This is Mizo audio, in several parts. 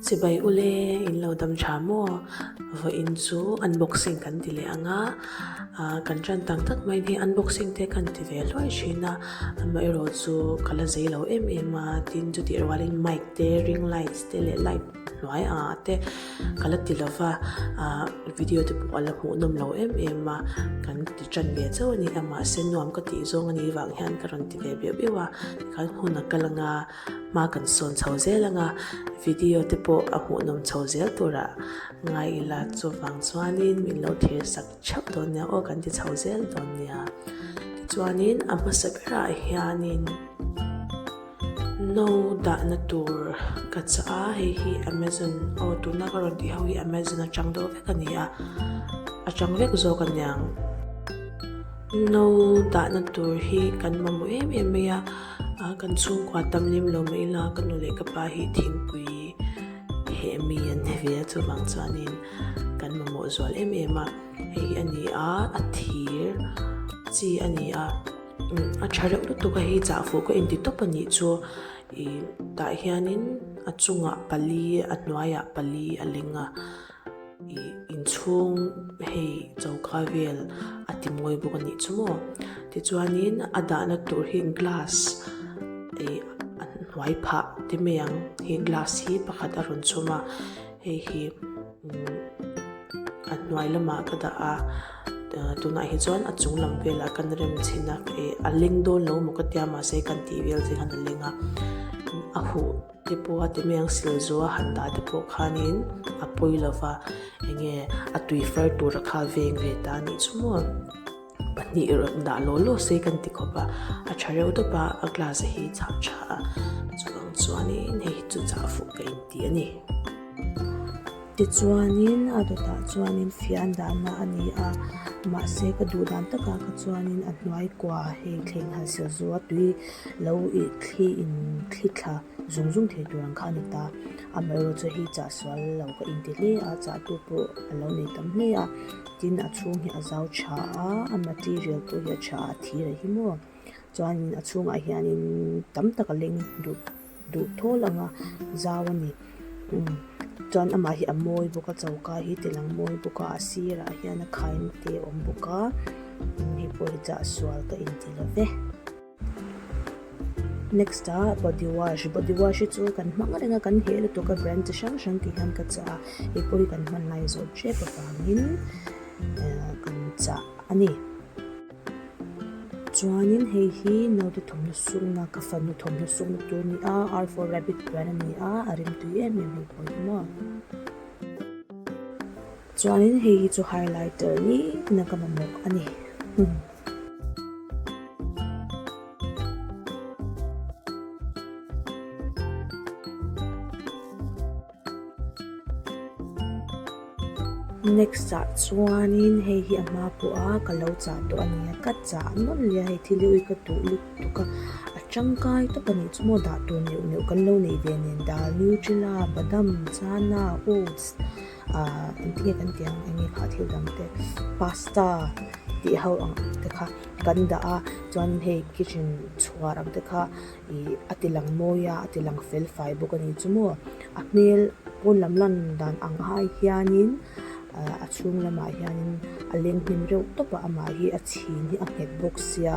Chibai ule in lo dam tha maw? Vawiin chu unboxing kan ti leh ang a, ah kan tan tak tak mai ni unboxing te kan ti ve hluai thin a, amaherawh chu ka la zei lo em em a, tin chutih rualin mic te ring lights te leh light hnuai ah te ka la ti lo va, ah video te pawh a la hmuh nawm lo em em a, kan ti tan ve chauh a ni a, mahse nuam ka tih zawng a nih vang hian ka rawn ti ve beuh beuh a, tikhan hun a kal ang a. Hma kan sawn chho zel ang a, video te pawh a hmuhnawm chho zel turah ngai ila chuvang chuanin min lo thlir sak theuh dawn nia aw kan ti chho zel dawn nia. Tichuanin a hmasa berah hianin no dahna tur ka chah a, hei hi Amazon aw tuna ka rawn tih ho hi Amazon atang deuh vek a ni a, a tang vek zawk a niang. No dahna tur hi kan mamawh em em mai a. A kan chhungkua tam lem lo mai ila ka nu leh ka pa hi thingpui heh mi an ni ve a chuvang chuanin kan mamawh zual em em a hei hi a ni a a thir chi a ni a a tha reuh lutuk a hei chah fuh ka inti tawp a nih chu ih tah hianin a chungah pali a hnuaiah pali a leng a. Ih inchhung hei choka vel a ti mawi bawk a nih chu maw tichuanin a dahna tur hi glass ih a hnuai phah te mai ang he glass hi pakhat a rawn chhawm a hei hi umm a hnuai lamah ka dah a tunah hi chuan a chung lam velah kan rem chhin a ih a leng dawn lo maw ka tia mahse kan tih vel te khan a leng a a huh. Te pawh a ti mai ang sil zawh a han dah te pawh khanin a pawi lo va enge a tui far tura kha veng ve ta anih chu maw pahnih rawn dah law law se kan ti khawp a a tha reuh tawp a a glass hi chhah tha a chuvang chuanin hei hi chu chah fuh ka inti a ni. Tichuanin a dawtah chuanin fian dahna a ni a, mahse ka duh dan takah kha chuanin a hnuai kua hei thleng han sil zawh a tui lo ih thli in thli thla zung zung thei tur ang kha a ni ta. Amaherawhchu chu hei chah sual lo ka inti hle a, chahtu pawh a lo nei tam hle a, tin a chhung hi a zau tha a, a material pawh hi a tha a, a thir a hi maw. Chuanin a chhungah hianin tam tak a leng duh duh thawl ang a zau a ni umm chuan amah hi a mawi bawk a choka hi ti lang mawi bawk a a sirah hian a khaina te a awm bawk a hei pawh hi chah sual ka inti lo ve. Next ah body wash body wash hi chu kan hmang reng a kan heh lutuk a brand chi hrang hrang tih hian ka chah a hei pawh hi kan hman lai zawh tep avangin eh kan chah a ni. Chuanin hei hi naute thawmhnaw sukna ka fanu thawmhnaw sukna tur a ni a R for rabbit brand a ni a a rimtui em em hei pawh hi maw. Chuanin hei hi chu highlighter ni tina ka mamawh a ni. Next ah chuanin hei hi a hma pawh a ka lo chah tawh a nia ka chah nawn leh a hei thil hi ui ka duh lutuk a a tangkai tawp a nih chu maw dah tur neuh neuh kan lo neih ve nen dal nutella badam chana oats ah engtin nge kan tih ang eng nge kha thil dang te pasta tih ho ang te kha kan dah a chuan hei kitchen chhuar ang te kha. Ih a ti lang mawi a a ti lang fel fai bawk a ni chu maw a hmel pawn lam lan dan ang ai hianin ah a chhung lamah hianin a leng hnem reuh tawp a amah hi a chhin hi a nghet bawk sia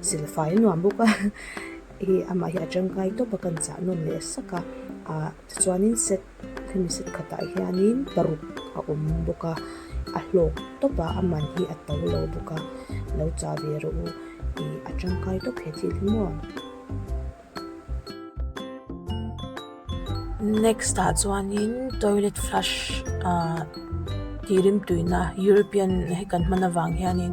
silfai a nuam bawk a hei amah hi a tangkai tawp a kan chah nawn leh sak a ah tichuanin set hemi set khatah hianin paruk a awm bawk a a hlawk tawp a a man hi a to lo bawk a lo chah ve rawh u. Ih a tangkai tawp he thil hi maw. Next ah chuanin toilet flush ah tih rim tuina European hei kan hman avang hianin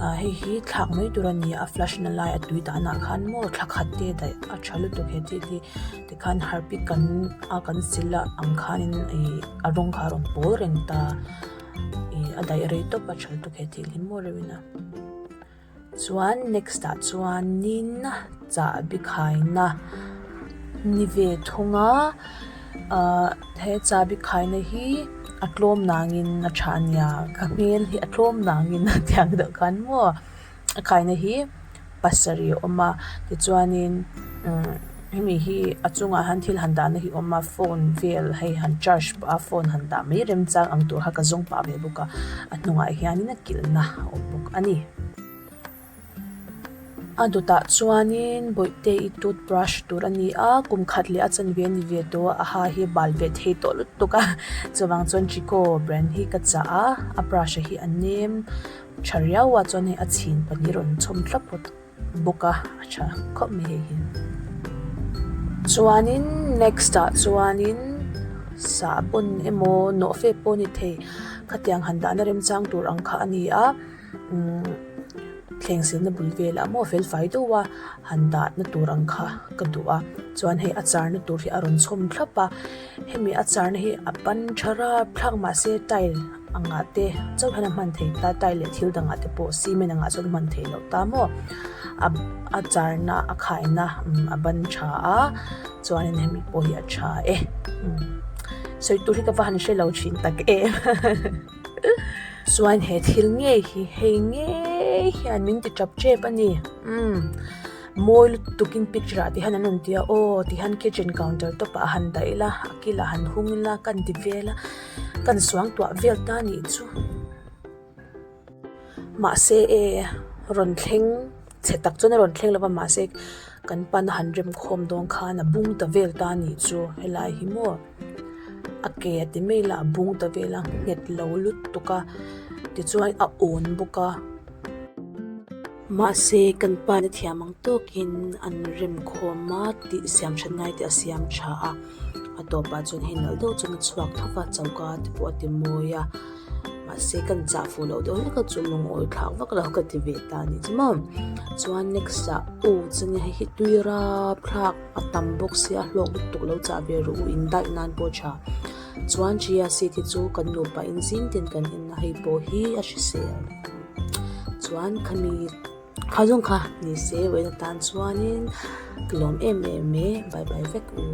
ah hei hi thlak mai tur a ni a flush na lai a tui dahna ah khan maw thla khat te daih a tha lutuk he thil hi tikhan harpic kan a kan sil a ang khanin ih a rawng kha a rawn pawl reng ta ih a daih rei tawp a tha lutuk he thil hi maw reuhin a. Chuan next ah chuanin chahbi khaina ni ve thung a ahh he chahbi khaina hi a tlawm nangin a tha a nia ka hmel hi a tlawm nangin a ti ang deuh khan maw a khaina hi pasarih a awm a tichuanin umm. Hemi hi a chungah hian thil han dahna hi a awm a phone vel hei han charge pah a phone han dah mai remchang ang tur kha ka zawng pah ve bawk a a hnungah hianin a kilhna a awm bawk a ni. A dawtah chuanin bawihte i toothbrush tur a ni a kum khat leh a chanve a ni ve tawh a a ha hi a bal ve thei tawh lutuk a chuvang chuan chicco brand hi ka chah a a brush a hi a nem tha riau a chuan hei a chhin pahnih rawn chhawm thlap bawk a a tha khawp mai hei hi. Chuanin next ah chuanin sahbawn emaw nawhfep pawh a ni thei khatiang han dahna remchang tur ang kha a ni a umm thleng silna bul velah maw fel fai deuh a han dahna tur ang kha ka duh a chuan hei a charna tur hi a rawn chhawm thlap a hemi a charna hi a ban tha rapthlak mahse tile angah te chauh hian a hman theih ta tile leh thil dangah te pawh cement angah chuan a hman theih loh ta maw a a charna a khaina umm a ban tha a chuanin hemi pawh hi a tha e umm sawi tur hi ka va han hre lo thin tak em. Chuan he thil ngei hi hei ngei hian min ti tap tep a ni umm mawi lutukin picture ah te hian an rawn ti a aw ti hian kitchen counter top ah han dah ila a kilah han hung ila kan ti vel a kan suangtuah vel ta a nih chu mahse e rawn thleng chhe tak chuan a rawn thleng lova mahse kan pan a han remkhawm dawn khan a bung ta vel ta a nih chu helai hi maw. A ke a ti mai la a bung ta vel a nghet lo lutuk a tichuan a awn bawk a mahse kan pa na thiam ang tawkin an rem khawm a tih siam that ngai te a siam tha a a tawpah chuan hei nalh deuh chuan a chhuak tho va choka te pawh a ti mawi a mahse kan chah fuh loh deuh hlek a chu lungawi thlak vak lo ka ti ve ta a nih chu maw chuan next ah aw chuan hei hi tui rapthlak. A tam bawk sia a hlawk lutuk lo chah ve rawh u in daih nan pawh tha. Chuan chia seed hi chu kan nupa in zing ten kan en a hei pawh hi a hrisel. Chuan khami kha zawng kha ni se vawiin atan chuanin ka lawm em em e bye bye vek u.